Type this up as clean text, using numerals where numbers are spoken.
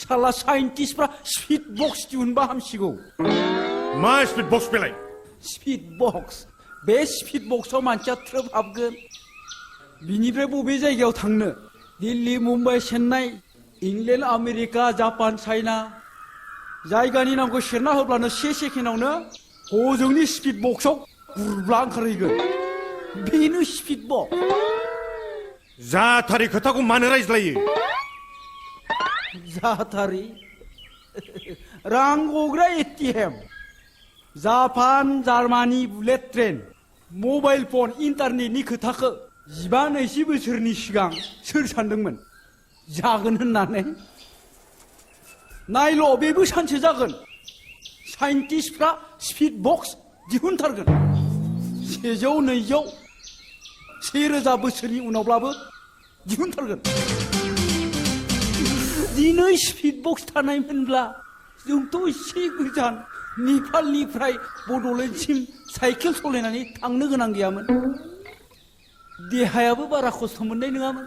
साला साइन्टिस्टफ्रा speed box दिहुनबा हामसिगौ मा speed box बेलाय स्पिड बक्स बे स्पिड बक्सआव मानसिया थ्रोब हाबगोन बिनिफ्राय बबे जायगायाव थांनो Delhi Mumbai Chennai inland America Japan China जायगानि नामखौ सेरना होब्लानो 1 सेकेन्डआवनो हजोंनि स्पिड बक्सआव गुरब्ला ओंखारहैगोन बेनो स्पिड बक्स जाथारि खोथाखौ मानो रायज्लायो जाथारि रां गग्रा ATM Japan Germany bullet train mobile phone इन्टारनेटनि खोथाखौ 15-20 बोसोरनि सिगां सोर सानदोंमोन जागोन होननानै नायल' बेबो सानसे जागोन साइन्टिस्टफ्रा स्पिड बक्स दिहुनथारगोन 100-200 1000 बोसोरनि उनावब्लाबो दिहुनथारगोन दिनै स्पिड बक्स थानायमोनब्ला जोंथ' एसे गोजान नेपालनिफ्राय बड'लेण्डसिम साइकेल सालायनानै थांनो गोनां गैयामोन देहायाबो बारा खस्थ' मोननाय नङामोन